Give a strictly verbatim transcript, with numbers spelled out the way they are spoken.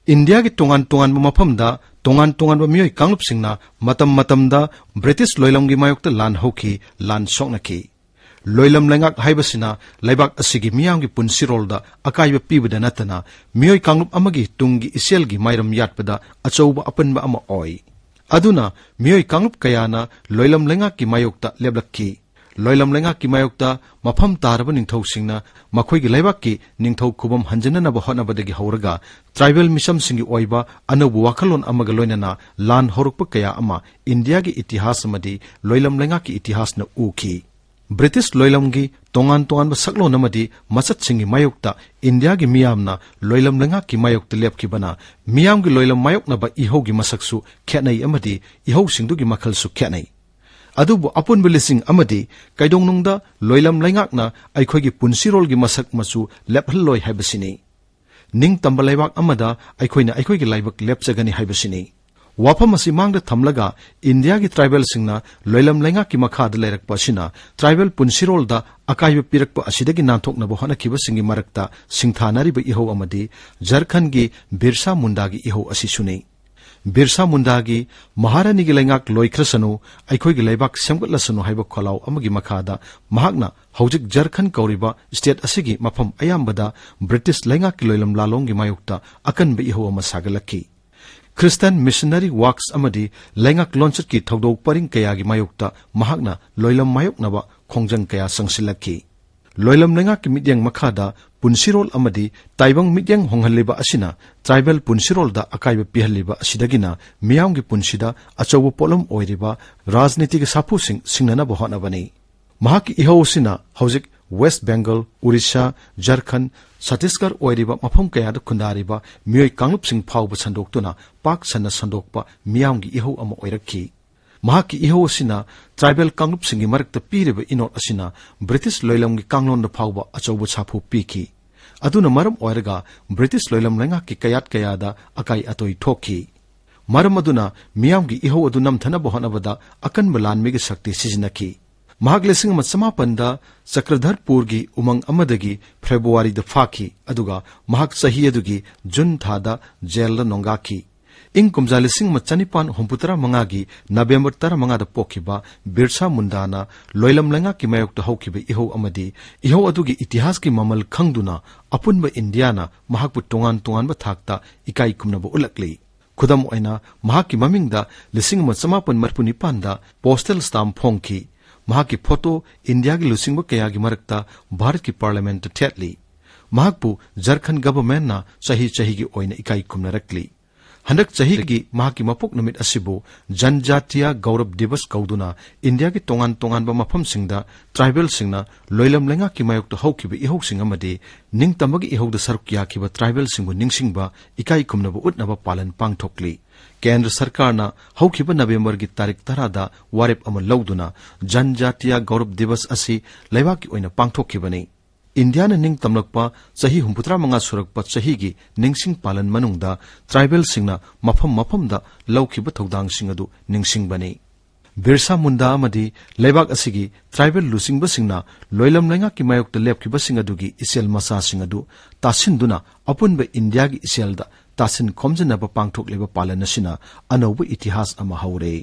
ꯏꯟꯗꯤꯌꯥꯒꯤ ꯇꯣꯉꯥꯟ ꯇꯣꯉꯥꯟꯕ ꯃꯐꯝꯗ ꯇꯣꯉꯥꯟ ꯇꯣꯉꯥꯟꯕ ꯃꯤꯑꯣꯏ ꯀꯥꯡꯂꯨꯞꯁꯤꯡꯅ ꯃꯇꯝ ꯃꯇꯝꯗ ꯕ꯭ꯔꯤꯇꯤꯁ ꯂꯣꯏꯂꯝꯒꯤ ꯃꯥꯌꯣꯛꯇ ꯂꯥꯟ ꯍꯧꯈꯤ, ꯂꯥꯟ ꯁꯣꯛꯅꯈꯤ꯫ ꯂꯣꯏꯂꯝ ꯂꯩꯉꯥꯛ ꯍꯥꯏꯕꯁꯤꯅ ꯂꯩꯕꯥꯛ ꯑꯁꯤꯒꯤ ꯃꯤꯌꯥꯝꯒꯤ ꯄꯨꯟꯁꯤꯔꯣꯜꯗ ꯑꯀꯥꯏꯕ ꯄꯤꯕꯗ ꯅꯠꯇꯅ ꯃꯤꯑꯣꯏ ꯀꯥꯡꯂꯨꯞ ꯑꯃꯒꯤ ꯇꯨꯡꯒꯤ ꯏꯆꯦꯜꯒꯤ ꯃꯥꯏꯔꯝ ꯌꯥꯠꯄꯗ ꯑꯆꯧꯕ ꯑꯄꯟꯕ ꯑꯃ ꯑꯣꯏ꯫ ꯑꯗꯨꯅ ꯃꯤꯑꯣꯏ ꯀꯥꯡꯂꯨꯞ ꯀꯌꯥꯅ ꯂꯣꯏꯂꯝ ꯂꯩꯉꯥꯛꯀꯤ ꯃꯥꯌꯣꯛꯇ ꯂꯦꯞꯂꯛꯈꯤ꯫ ꯂꯣꯏꯂꯝ ꯂꯩꯉꯥꯛꯀꯤ ꯃꯥꯌꯣꯛꯇ ꯃꯐꯝ ꯇꯥꯔꯕ ꯅꯤꯡꯊꯧꯁꯤꯡꯅ ꯃꯈꯣꯏꯒꯤ ꯂꯩꯕꯥꯛꯀꯤ ꯅꯤꯡꯊꯧ ꯈꯨꯕꯝ ꯍꯟꯖꯤꯟꯅꯅꯕ ꯍꯣꯠꯅꯕꯗꯒꯤ ꯍꯧꯔꯒ ꯇ꯭ꯔꯥꯏꯕꯦꯜ ꯃꯤꯁꯝꯁꯤꯡꯒꯤ ꯑꯣꯏꯕ ꯑꯅꯧꯕ ꯋꯥꯈꯜꯂꯣꯟ ꯑꯃꯒ ꯂꯣꯏꯅꯅ ꯂꯥꯟ ꯍꯧꯔꯛꯄ ꯀꯌꯥ ꯑꯃ ꯏꯟꯗꯤꯌꯥꯒꯤ ꯏꯇꯤꯍꯥꯁ ꯑꯃꯗꯤ ꯂꯣꯏꯂꯝ ꯂꯩꯉꯥꯛꯀꯤ ꯏꯇꯤꯍꯥꯁꯅ ꯎꯈꯤ꯫ ꯕ꯭ꯔꯤꯇꯤꯁ ꯂꯣꯏꯂꯝꯒꯤ ꯇꯣꯉꯥꯟ ꯇꯣꯉꯥꯟꯕ ꯁꯛꯂꯣꯟ ꯑꯃꯗꯤ ꯃꯆꯠꯁꯤꯡꯒꯤ ꯃꯥꯌꯣꯛꯇ ꯏꯟꯗꯤꯌꯥꯒꯤ ꯃꯤꯌꯥꯝꯅ ꯂꯣꯏꯂꯝ ꯂꯩꯉꯥꯛꯀꯤ ꯃꯥꯌꯣꯛꯇ ꯂꯦꯞꯈꯤꯕꯅ ꯃꯤꯌꯥꯝꯒꯤ ꯂꯣꯏꯂꯝ ꯃꯥꯌꯣꯛꯅꯕ ꯏꯍꯧꯒꯤ ꯃꯁꯛꯁꯨ ꯈꯦꯠꯅꯩ ꯑꯃꯗꯤ ꯏꯍꯧꯁꯤꯡꯗꯨꯒꯤ ꯃꯈꯜꯁꯨ ꯈꯦꯠꯅꯩ꯫ ꯑꯗꯨꯕꯨ ꯑꯄꯨꯟꯕ ꯂꯤꯁꯤꯡ ꯑꯃꯗꯤ ꯀꯩꯗꯧꯅꯨꯡꯗ ꯂꯣꯏꯂꯝ ꯂꯩꯉꯥꯛꯅ ꯑꯩꯈꯣꯏꯒꯤ ꯄꯨꯟꯁꯤꯔꯣꯜꯒꯤ ꯃꯁꯛ ꯃꯆꯨ ꯂꯦꯞꯍꯜꯂꯣꯏ ꯍꯥꯏꯕꯁꯤꯅꯤ꯫ ꯅꯤꯡꯇꯝꯕ ꯂꯩꯕꯥꯛ ꯑꯃꯗ ꯑꯩꯈꯣꯏꯅ ꯑꯩꯈꯣꯏꯒꯤ ꯂꯥꯏꯕꯛ ꯂꯦꯞꯆꯒꯅꯤ ꯍꯥꯏꯕꯁꯤꯅꯤ꯫ ꯋꯥꯐꯝ ꯑꯁꯤ ꯃꯥꯡꯗ ꯊꯝꯂꯒ ꯏꯟꯗꯤꯌꯥꯒꯤ ꯇ꯭ꯔꯥꯏꯕꯦꯜꯁꯤꯡꯅ ꯂꯣꯏꯂꯝ ꯂꯩꯉꯥꯛꯀꯤ ꯃꯈꯥꯗ ꯂꯩꯔꯛꯄ ꯑꯁꯤꯅ ꯇ꯭ꯔꯥꯏꯕꯦꯜ ꯄꯨꯟꯁꯤꯔꯣꯜꯗ ꯑꯀꯥꯏꯕ ꯄꯤꯔꯛꯄ ꯑꯁꯤꯗꯒꯤ ꯅꯥꯟꯊꯣꯛꯅꯕ ꯍꯣꯠꯅꯈꯤꯕꯁꯤꯡꯒꯤ ꯃꯔꯛꯇ ꯁꯤꯡꯊꯥꯅꯔꯤꯕ ꯏꯍꯧ ꯑꯃꯗꯤ ꯖꯔꯈꯟꯒꯤ ꯕꯤꯔꯁꯥ ꯃꯨꯟꯗꯥꯒꯤ ꯏꯍꯧ ꯑꯁꯤꯁꯨꯅꯤ꯫ ꯕꯤꯔꯁꯥ ꯃꯨꯟꯗꯥꯒꯤ "ꯃꯍꯥꯔꯥꯅꯤꯒꯤ ꯂꯩꯉꯥꯛ ꯂꯣꯏꯈ꯭ꯔꯁꯅꯨ, ꯑꯩꯈꯣꯏꯒꯤ ꯂꯩꯕꯥꯛ ꯁꯦꯝꯒꯠꯂꯁꯅꯨ" ꯍꯥꯏꯕ ꯈꯣꯜꯂꯥꯎ ꯑꯃꯒꯤ ꯃꯈꯥꯗ ꯃꯍꯥꯛꯅ ꯍꯧꯖꯤꯛ ꯖꯔꯈꯟ ꯀꯧꯔꯤꯕ ꯁ꯭ꯇꯦꯠ ꯑꯁꯤꯒꯤ ꯃꯐꯝ ꯑꯌꯥꯝꯕꯗ ꯕ꯭ꯔꯤꯇꯤꯁ ꯂꯩꯉꯥꯛꯀꯤ ꯂꯣꯏꯂꯝ ꯂꯥꯂꯣꯡꯒꯤ ꯃꯥꯌꯣꯛꯇ ꯑꯀꯟꯕ ꯏꯍꯧ ꯑꯃ ꯁꯥꯒꯠꯂꯛꯈꯤ꯫ ꯈ꯭ꯔꯤꯁꯇꯥꯟ ꯃꯤꯁꯅꯔꯤ ꯋꯥꯛꯁ ꯑꯃꯗꯤ ꯂꯩꯉꯥꯛ ꯂꯣꯟꯆꯠꯀꯤ ꯊꯧꯗꯣꯛ ꯄꯔꯤꯡ ꯀꯌꯥꯒꯤ ꯃꯥꯌꯣꯛꯇ ꯃꯍꯥꯛꯅ ꯂꯣꯏꯂꯝ ꯃꯥꯌꯣꯛꯅꯕ ꯈꯣꯡꯖꯪ ꯀꯌꯥ ꯆꯪꯁꯤꯜꯂꯛꯈꯤ꯫ ꯂꯣꯏꯂꯝ ꯂꯩꯉꯥꯛꯀꯤ ꯃꯤꯠꯌꯦꯡ ꯃꯈꯥꯗ ꯄꯨꯟꯁꯤꯔꯣꯜ ꯑꯃꯗꯤ ꯇꯥꯏꯕꯪ ꯃꯤꯠꯌꯦꯡ ꯍꯣꯡꯍꯜꯂꯤꯕ ꯑꯁꯤꯅ ꯇ꯭ꯔꯥꯏꯕꯦꯜ ꯄꯨꯟꯁꯤꯔꯣꯜꯗ ꯑꯀꯥꯏꯕ ꯄꯤꯍꯜꯂꯤꯕ ꯑꯁꯤꯗꯒꯤꯅ ꯃꯤꯌꯥꯝꯒꯤ ꯄꯨꯟꯁꯤꯗ ꯑꯆꯧꯕ ꯄꯣꯠꯂꯝ ꯑꯣꯏꯔꯤꯕ ꯔꯥꯖꯅꯤꯇꯤꯒꯤ ꯁꯥꯐꯨꯁꯤꯡ ꯁꯤꯡꯅꯅꯕ ꯍꯣꯠꯅꯕꯅꯤ꯫ ꯃꯍꯥꯛꯀꯤ ꯏꯍꯧ ꯑꯁꯤꯅ ꯍꯧꯖꯤꯛ ꯋꯦꯁ꯭ꯠ ꯕꯦꯡꯒꯜ, ꯑꯣꯔꯤꯁꯥ, ꯖꯔꯈꯟ, ꯁꯠꯇꯤꯁꯒꯔ ꯑꯣꯏꯔꯤꯕ ꯃꯐꯝ ꯀꯌꯥꯗ ꯈꯨꯟꯗꯥꯔꯤꯕ ꯃꯤꯑꯣꯏ ꯀꯥꯡꯂꯨꯞꯁꯤꯡ ꯐꯥꯎꯕ ꯁꯟꯗꯣꯛꯇꯨꯅ ꯄꯥꯛ ꯁꯟꯅ ꯁꯟꯗꯣꯛꯄ ꯃꯤꯌꯥꯝꯒꯤ ꯏꯍꯧ ꯑꯃ ꯑꯣꯏꯔꯛꯈꯤ꯫ ꯃꯍꯥꯛꯀꯤ ꯏꯍꯧ ꯑꯁꯤꯅ ꯇ꯭ꯔꯥꯏꯕꯦꯜ ꯀꯥꯡꯂꯨꯞꯁꯤꯡꯒꯤ ꯃꯔꯛꯇ ꯄꯤꯔꯤꯕ ꯏꯅꯣꯠ ꯑꯁꯤꯅ ꯕ꯭ꯔꯤꯇꯤꯁ ꯂꯣꯏꯂꯝꯒꯤ ꯀꯥꯡꯂꯣꯟꯗ ꯐꯥꯎꯕ ꯑꯆꯧꯕ ꯁꯥꯐꯨ ꯄꯤꯈꯤ꯫ ꯑꯗꯨꯅ ꯃꯔꯝ ꯑꯣꯏꯔꯒ ꯕ꯭ꯔꯤꯇꯤꯁ ꯂꯣꯏꯂꯝ ꯂꯩꯉꯥꯛꯀꯤ ꯀꯌꯥꯠ ꯀꯌꯥꯗ ꯑꯀꯥꯏ ꯑꯇꯣꯏ ꯊꯣꯛꯈꯤ꯫ ꯃꯔꯝ ꯑꯗꯨꯅ ꯃꯤꯌꯥꯝꯒꯤ ꯏꯍꯧ ꯑꯗꯨ ꯅꯝꯊꯅꯕ ꯍꯣꯠꯅꯕꯗ ꯑꯀꯟꯕ ꯂꯥꯟꯃꯤꯒꯤ ꯁꯛꯇꯤ ꯁꯤꯖꯤꯟꯅꯈꯤ꯫ ꯃꯍꯥꯛ ꯂꯤꯁꯤꯡ ꯑꯃ ꯆꯃꯥꯄꯟꯗ ꯆꯀ꯭ꯔꯙꯔꯄꯨꯔꯒꯤ ꯎꯃꯪ ꯑꯃꯗꯒꯤ ꯐꯦꯕ꯭ꯔꯨꯋꯥꯔꯤꯗ ꯐꯥꯈꯤ, ꯑꯗꯨꯒ ꯃꯍꯥꯛ ꯆꯍꯤ ꯑꯗꯨꯒꯤ ꯖꯨꯟ ꯊꯥꯗ ꯖꯦꯜꯗ ꯅꯣꯡꯒꯥꯈꯤ꯫ ꯏꯪ ꯀꯨꯝꯖꯥ ꯂꯤꯁꯤꯡ ꯑꯃ ꯆꯅꯤꯄꯥꯟ ꯍꯨꯝꯐꯨꯇꯔꯥ ꯃꯉꯥꯒꯤ ꯅꯕꯦꯝꯕꯔ ꯇꯔꯥꯃꯉꯥꯗ ꯄꯣꯛꯈꯤꯕ ꯕꯤꯔꯁꯥ ꯃꯨꯟꯗꯥꯅ ꯂꯣꯏꯂꯝ ꯂꯩꯉꯥꯛꯀꯤ ꯃꯥꯌꯣꯛꯇ ꯍꯧꯈꯤꯕ ꯏꯍꯧ ꯑꯃꯗꯤ ꯏꯍꯧ ꯑꯗꯨꯒꯤ ꯏꯇꯤꯍꯥꯁꯀꯤ ꯃꯃꯜ ꯈꯪꯗꯨꯅ ꯑꯄꯨꯟꯕ ꯏꯟꯗꯤꯌꯥꯅ ꯃꯍꯥꯛꯄꯨ ꯇꯣꯉꯥꯟ ꯇꯣꯉꯥꯟꯕ ꯊꯥꯛꯇ ꯏꯀꯥꯏ ꯈꯨꯝꯅꯕ ꯎꯠꯂꯛꯂꯤ꯫ ꯈꯨꯗꯝ ꯑꯣꯏꯅ, ꯃꯍꯥꯛꯀꯤ ꯃꯃꯤꯡꯗ ꯂꯤꯁꯤꯡ ꯑꯃ ꯆꯃꯥꯄꯟ ꯃꯔꯤꯐꯨ ꯅꯤꯄꯥꯟꯗ postal stamp ꯐꯣꯡꯈꯤ꯫ ꯃꯍꯥꯛꯀꯤ ꯐꯣꯇꯣ ꯏꯟꯗꯤꯌꯥꯒꯤ ꯂꯨꯆꯤꯡꯕ ꯀꯌꯥꯒꯤ ꯃꯔꯛꯇ ꯚꯥꯔꯠꯀꯤ ꯄꯥꯔꯂꯤꯌꯥꯃꯦꯟꯠꯇ ꯊꯦꯠꯂꯤ꯫ ꯃꯍꯥꯛꯄꯨ ꯖꯔꯈꯟ ꯒꯚꯔꯟꯃꯦꯟꯠꯅ ꯆꯍꯤ ꯆꯍꯤꯒꯤ ꯑꯣꯏꯅ ꯏꯀꯥꯏ ꯈꯨꯝꯅꯔꯛꯂꯤ꯫ ꯍꯟꯗꯛ ꯆꯍꯤꯒꯤ ꯃꯍꯥꯛꯀꯤ ꯃꯄꯣꯛ ꯅꯨꯃꯤꯠ ꯑꯁꯤꯕꯨ ꯖꯟꯖꯥꯇꯤꯌꯥ ꯒꯧꯔꯕ ꯗꯤꯕꯁ ꯀꯧꯗꯨꯅ ꯏꯟꯗꯤꯌꯥꯒꯤ ꯇꯣꯉꯥꯟ ꯇꯣꯉꯥꯟꯕ ꯃꯐꯝꯁꯤꯡꯗ ꯇ꯭ꯔꯥꯏꯕꯦꯜꯁꯤꯡꯅ ꯂꯣꯏꯂꯝ ꯂꯩꯉꯥꯛꯀꯤ ꯃꯥꯌꯣꯛꯇ ꯍꯧꯈꯤꯕ ꯏꯍꯧꯁꯤꯡ ꯑꯃꯗꯤ ꯅꯤꯡꯇꯝꯕꯒꯤ ꯏꯍꯧꯗ ꯁꯔꯨꯛ ꯌꯥꯈꯤꯕ ꯇ꯭ꯔꯥꯏꯕꯦꯜꯁꯤꯡꯕꯨ ꯅꯤꯡꯁꯤꯡꯕ, ꯏꯀꯥꯏ ꯈꯨꯝꯅꯕ ꯎꯠꯅꯕ ꯄꯥꯂꯟ ꯄꯥꯡꯊꯣꯛꯂꯤ꯫ ꯀꯦꯟꯗ꯭ꯔ ꯁꯔꯀꯥꯔꯅ ꯍꯧꯈꯤꯕ ꯅꯕꯦꯝꯕꯔꯒꯤ ꯇꯥꯔꯤꯛ ꯇꯔꯥꯗ ꯋꯥꯔꯦꯞ ꯑꯃ ꯂꯧꯗꯨꯅ ꯖꯟꯖꯥꯇꯤꯌꯥ ꯒꯧꯔꯕ ꯗꯤꯕꯁ ꯑꯁꯤ ꯂꯩꯕꯥꯛꯀꯤ ꯑꯣꯏꯅ ꯄꯥꯡꯊꯣꯛꯈꯤꯕꯅꯤ꯫ ꯏꯟꯗꯤꯌꯥꯅ ꯅꯤꯡꯇꯝꯂꯛꯄ ꯆꯍꯤ ꯍꯨꯝꯐꯨꯇꯔꯥ ꯃꯉꯥ ꯁꯨꯔꯛꯄ ꯆꯍꯤꯒꯤ ꯅꯤꯡꯁꯤꯡ ꯄꯥꯂꯟ ꯃꯅꯨꯡꯗ ꯇ꯭ꯔꯥꯏꯕꯦꯜꯁꯤꯡꯅ ꯃꯐꯝ ꯃꯐꯝꯗ ꯂꯧꯈꯤꯕ ꯊꯧꯗꯥꯡꯁꯤꯡ ꯑꯗꯨ ꯅꯤꯡꯁꯤꯡꯕꯅꯤ꯫ ꯕꯤꯔꯁꯥ ꯃꯨꯟꯗꯥ ꯑꯃꯗꯤ ꯂꯩꯕꯥꯛ ꯑꯁꯤꯒꯤ ꯇ꯭ꯔꯥꯏꯕꯦꯜ ꯂꯨꯆꯤꯡꯕꯁꯤꯡꯅ ꯂꯣꯏꯂꯝ ꯂꯩꯉꯥꯛꯀꯤ ꯃꯥꯌꯣꯛꯇ ꯂꯦꯞꯈꯤꯕꯁꯤꯡ ꯑꯗꯨꯒꯤ ꯏꯆꯦꯜ ꯃꯆꯥꯁꯤꯡ ꯑꯗꯨ ꯇꯥꯁꯤꯟꯗꯨꯅ ꯑꯄꯨꯟꯕ ꯏꯟꯗꯤꯌꯥꯒꯤ ꯏꯆꯦꯜꯗ ꯇꯥꯁꯤꯟ ꯈꯣꯝꯖꯤꯟꯅꯕ ꯄꯥꯡꯊꯣꯛꯂꯤꯕ ꯄꯥꯂꯟ ꯑꯁꯤꯅ ꯑꯅꯧꯕ ꯏꯇꯤꯍꯥꯁ ꯑꯃ ꯍꯧꯔꯦ꯫